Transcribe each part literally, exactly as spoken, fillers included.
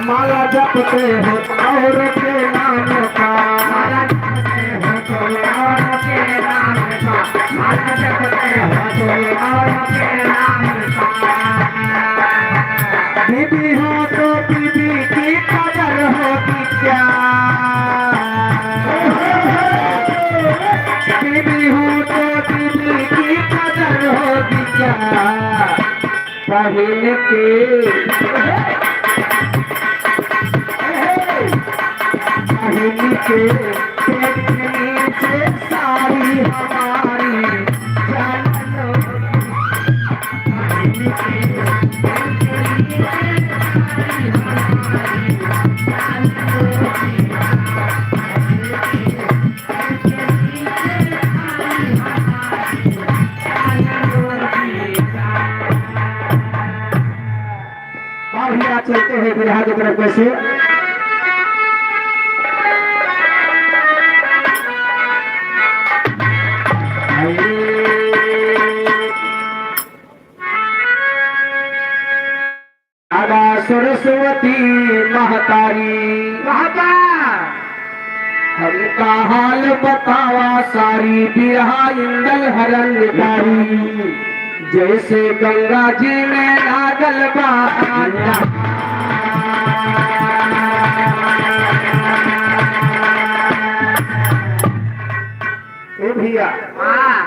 माला जपते हो और के नाम का, माला जपते हो और के नाम का, माला जपते हो और के नाम का। बीबी हो तो बीबी की कदर होगी क्या? बीबी हो तो बीबी की कदर होगी क्या? बहिन के, बहिन के पेट के नीचे सारी हमारी जान लो। बहिन के पेट के नीचे सारी हमारी जान लो। और भी आज चलते हैं बिरहा की तरफ। कैसे? आगा सरस्वती महतारी, महता। हमका हाल बतावा सारी, बिरहा इंदल हरन कारी। जैसे गंगा जी में लागल बा। ए भैया, हाँ।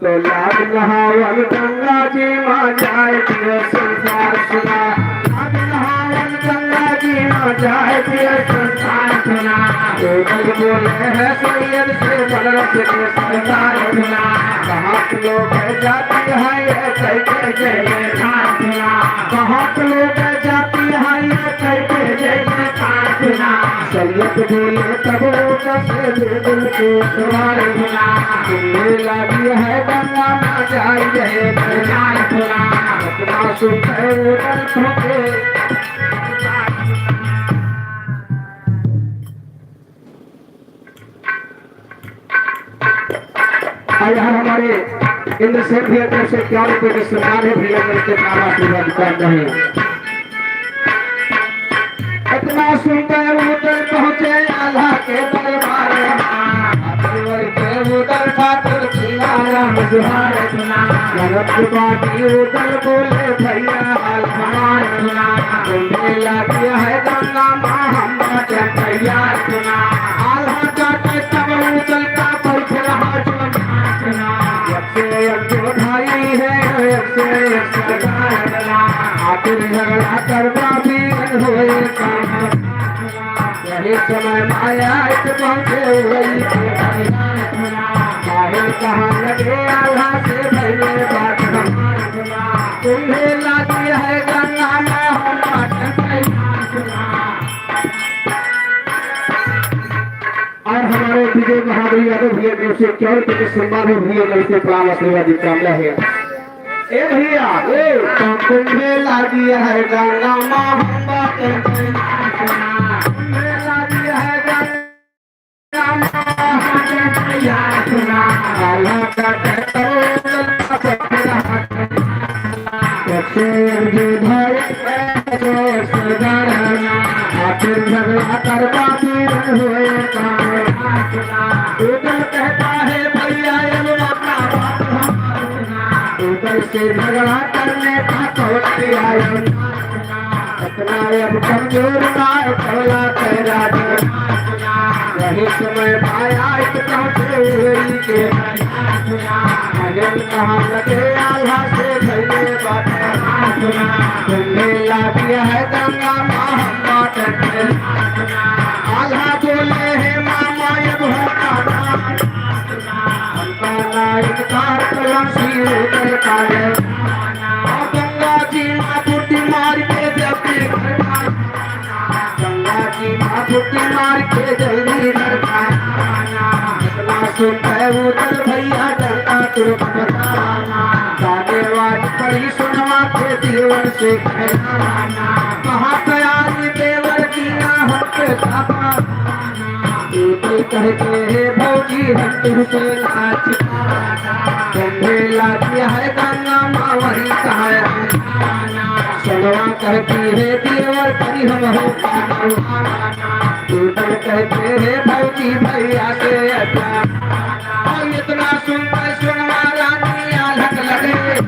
तो लाग नहावन गंगा जी मा जाए दियो संसार सुना। लाग नहावन गंगा जी मा जाए दियो संसार सुना। तो बल बोले हैं सैयद से बनरस के सरदार सुना। कहाँ के लोग जाति है ये कैसे जय जयकार सुना। कहाँ के लोग जाति है ये कैसे जय जयकार सुना। सैयद बोले तब वो कैसे दिल को सवार सुना। तुम्हें लागी है गंगा मा जाई रहे दरबार सुना। अपना सुन है वो दल ठोके। और यहाँ हमारे इंद्रसेन भैया की ओर से क्या रुपये के सम्मान है, भैया के नाम आशीर्वाद प्राप्त है। इतना सुनते उधर पहुँचे आल्हा के दरबार में। उधर ठाकुर सिया राम दुहार सुना। गलत बाटी उधर बोले भैया हाल हमार सुना। तुम्हें लागी है गंगा मा हम बाटे तैयार सुना। आल्हा जाते तब उधर का बैठल हाथ सुना। एक से एक जो भाई है, एक से एक सरदार बना। आखिर झगड़ा करवा भी होए काम। यही समय माया एक पहुँचे वही के कल्याण बना। बाहर कहाँ लगे आल्हा से भैले बात हमार बना। तुम्हें लागी है गंगा मा हम बाटे तैयार बना। और हमारे विजय महादेव यादव भैया की ओर से इक्यावन रुपये के सम्मान है, भैया का इसे प्रणाम आशीर्वाद की कामना है। ए भैया, ए, तो तुम्हें लागी है गंगा मा हम बाटे तैयार सुना। तुम्हें लागी है गंगा मा हम बाटे तैयार सुना। आल्हा का कहता हूँ, सबसे विधायक आखिर झगड़ा करवा के हुए काम। उधर कहता है भैया ये लोग अपना बात हमार सुना। उधर से झगड़ा करने का कौन आया? अपना अब कमजोर ना टोला तेरा। वही समय आया एक पहुँचे हुई के। अजब कहाँ लगे आल्हा से भैले बात। तुम्हें लागी है गंगा मा हम बाटे। आल्हा बोले है मामा ये भोला। हमका ना इनकार कलम सी उधर का है। गंगा जी मा फुटी मार के जब भी गंगा जी मा फुटी मार के जल्दी घर का आना। इतना सुन है उधर भैया डंडा तुरंत बजाना। गाने वाली बड़ी सुनवा के जीवन से कहलाना। कहाँ तैयारी देवर की ना हम पे साथ। तू तो कहते हैं भौजी हम तुमसे नाच पाना। लागी है गंगा माँ वही कहाँ है। सोनवा कहती है देवर करी हम हो। दूतन कहते हैं भौजी भैया से अच्छा। और इतना सुनकर सोनवा रानी आलस लगे।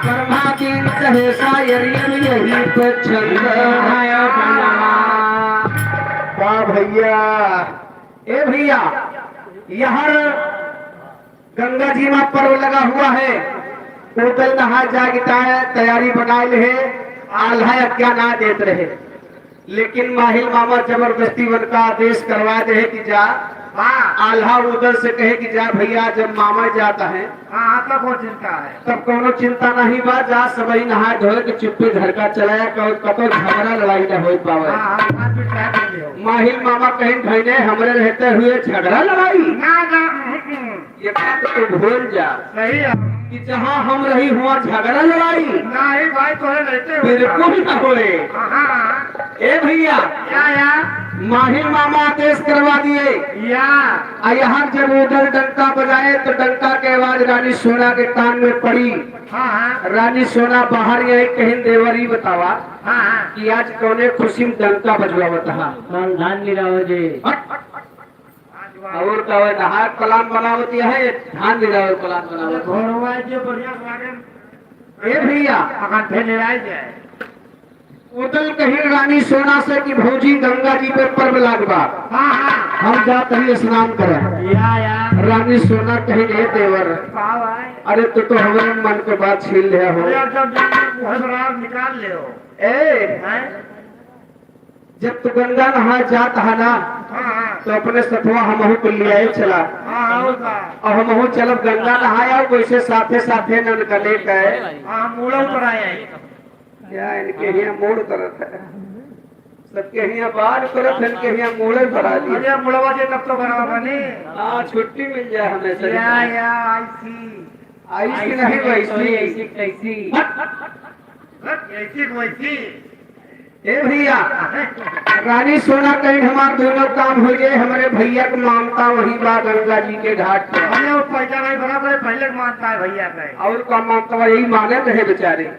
ब्रह्मा जी कहे शायरी यही पे छंद। वाह भैया। ए भैया, यहाँ गंगा जी मा पर्व लगा हुआ है, उदल नहाय जाय की तैयारी बनाय ले है, आल्हा आज्ञा ना देत रहे, लेकिन माहिल मामा जबरदस्ती उनका आदेश करवा दे है कि जा, हाँ। आल्हा उदल से कहे कि जा भैया, जब मामा जाता है, हाँ, हाँ, तब वो चिंता है। तब कौनो चिंता नहीं बा, जा सबही नहाय धोय के चुप्पे घर का चला आय, कहो कतो झगड़ा लड़ाई ना होय पावे। हाँ, हाँ, बात भी तय कर लियो। माहिल मामा कहिन भइने हमरे रहते हुए झगड़ा लड़ाई? ना, ना, हम्म, हम्म। ये बात तो भूल जा सही है। कि जहाँ हम रही हुआ झगड़ा लड़ाई नहीं भाई, तोहरे रहते हुए बिल्कुल ना होए। हाँ, हाँ। ए भैया, या, या। माहिल मामा आदेश करवा दिए। या। आ यहाँ जब उधर डंका बजाए तो डंका के आवाज रानी सोना के कान में पड़ी। हाँ, हाँ। रानी सोना बाहर आई, कहिन देवर ई बतावा हाँ, हाँ। कि आज कौने खुशी में डंका बजवावत हा? कल धान निरावे जे। हट। और का है, नहाय प्लान बनावत है, धान निरावे प्लान बनावत है। घोड़वा जे बढ़िया से लागे। ए भैया, अकंठे निराय जाए। उदल कहिन रानी सोना से कि भौजी गंगा जी पे पर्व लाग बा। हाँ, हाँ। हम जात ही स्नान करे। या, या। रानी सोना कहिन, "ए देवर, का भाई? अरे तू तो हमरे मन के बात छीन ले हो।" अरे अब जब जाने मुँह से बाहर निकाल ले हो। ए, हैं? जब तू गंगा नहाय जात हा ना, हाँ, हाँ। तो अपने सथवा हमहू को लियाए चला। हाँ, हाँ, वो का। और हमहू चलब गंगा नहाय, और वैसे साथे साथे नन का लेके। हाँ, हम मूड़ा पर आए हैं। या इनके हियाँ मूड़ करत है, सबके हियाँ बाल करत है, इनके हियाँ मूड़े पर आ गए। अरे, मुड़वा जे तब तो बराबर बने। हाँ, छुट्टी मिल जाए हमें सही या, में। या, ऐसी। ऐसी नहीं, वैसी। ऐसी कैसी? हट, हट, हट, ऐसी वैसी। ए भैया, रानी सोना कहिन हमार दोनों काम हो गए, हमरे भैया के मानता वही बा गंगा जी के घाट पर। अरे वो पैसा नहीं बना, बड़े पहले मानता है भैया का। और का मानता है, यही माने रहे बेचारे।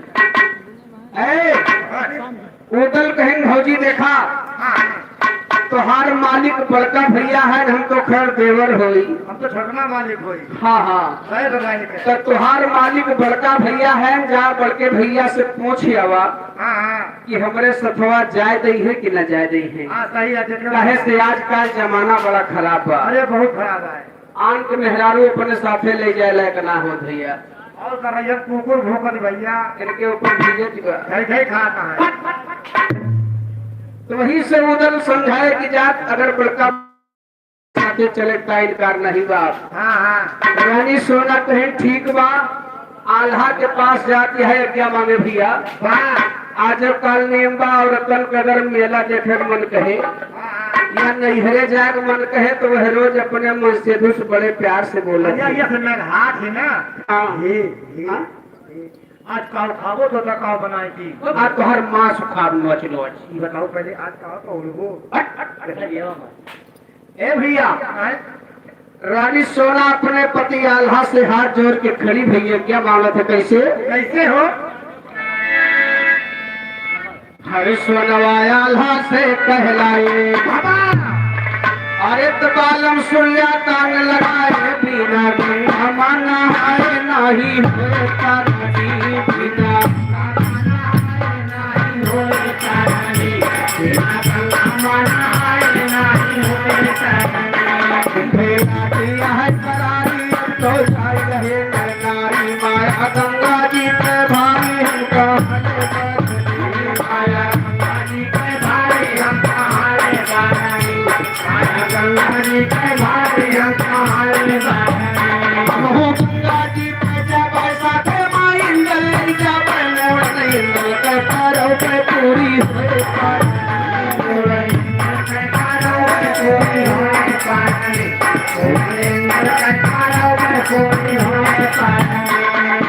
ए, उदल कहिन भौजी देखा, हाँ। तोहार मालिक बड़का भैया है, हम तो खैर देवर होई। हम तो छोटना मालिक होई। हाँ, हाँ। सही बताई के। तो तोहार मालिक बड़का भैया है, जा बड़के भैया से पूछ आवा। हाँ, हाँ। कि हमरे सथवा जाए दई है कि ना जाए दई है। हाँ, सही है, जेकरे काहे से आजकल जमाना बड़ा खराब बा। अरे, बहुत खराब है। आन के मेहरारू अपने साथे ले जाए लायक ना हो भैया। और का भैया, कुकुर भौंकत भैया। इनके ऊपर भीजे जी बा। धई धई खाता है। तो वही से उदल समझाए कि जात अगर बड़का साथे चले का इनकार नहीं बा। हाँ, हाँ। रानी सोना कहिन ठीक बा, आल्हा के पास जाती है आज्ञा मांगे भैया। वाह। आज काल नियम बा, औरतन के अगर मेला देखे के मन कहे हाँ, हाँ। या नैहरे जाए के मन कहे तो वह रोज अपने मन से से बड़े प्यार से बोलत भैया, है। ये फिर मेघाट है ना। हाँ। हे, हे, हाँ? हे। आज काव खाबो तो का काव बनाई थी? आज तोहर मांस खाब नोच नोच। ये बताओ पहले आज काव तो उड़बो। हट, हट, हट। अरे, ये बाबा। ए भैया, हैं? रानी सोना अपने पति आल्हा से हाथ जोड़ के खड़ी भैया, क्या मांगत है, कैसे? कैसे हो? हर सोनवा आल्हा से कहलाए। बाबा! अरे तो बालम सुइया तान लगाए, बिना गंगा माना है नाही होए तारा जी, बिना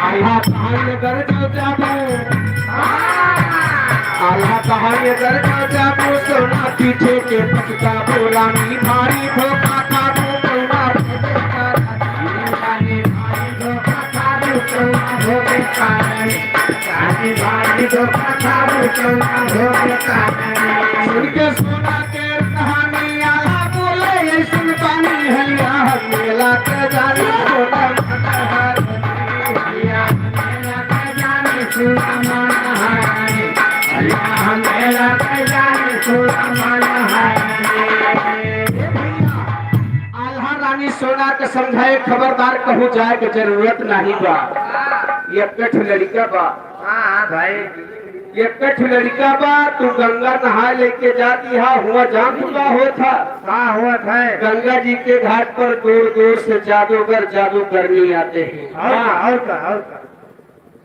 आल्हा तहाई अगर जो जाबू, आल्हा तहाई अगर जो जाबू, सोना पीछे के पछताबू, रानी भारी धोखा खाबू, सोना पीछे का रानी भारी धोखा सुन के सोना के कहानी आला बोले, ऐसन पानी है यहाँ मेला के जाने सोना। आल्हा रानी सोना के समझाए, खबरदार कहूँ जाए के जरूरत नहीं बा। ये कठ लड़का बा। हाँ, हाँ भाई। ये कठ लड़का बा, तू गंगा नहाए लेके जाती हा, हुआ जान तू का होत हा? का होत है? गंगा जी के घाट पर दूर दूर से जादूगर जादू करने आते हैं। और का, और का, और का?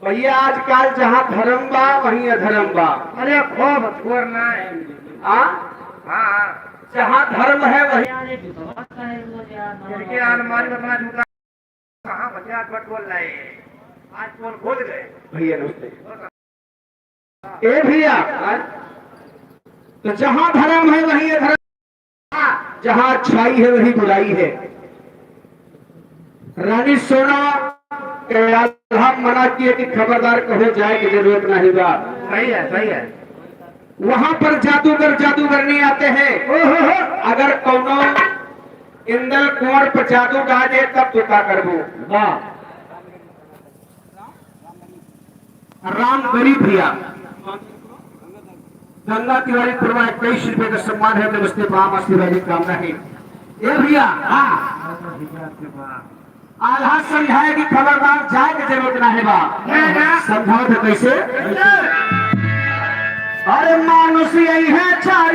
भैया, आजकल जहाँ धर्म बा, वहीं अधर्म बा। अरे, खूब छोड़ना है। हाँ? हाँ, हाँ। जहाँ धर्म है, वहीं जिनके आलमारी में अपना जूता, कहाँ भैया बटोल लाए? आज पोल खोल गए। भैया, नमस्ते। ए भैया, तो जहाँ धर्म है, वहीं अधर्म। जहाँ अच्छाई है, वहीं बुराई है। रानी सोना के आल्हा मना किए कि खबरदार कहूँ जाए की जरूरत नहीं बा। सही है, सही है। वहाँ पर जादूगर जादूगरनी आते हैं। ओहो हो। अगर कौनो इंदल कुंवर पर जादू डाल दे, तब तू का करबू? वाह। राम गरीब भैया, गंगा तिवारी पुरवा इक्कीस रुपये का सम्मान है, नमस्ते, प्रणाम, आशीर्वाद की कामना है। ए भैया, हाँ, आल्हा समझाए कि खबरदार जाए के जरूरत ना है बा। ना, ना। समझाओ तो कैसे? अरे मानुष यही है चार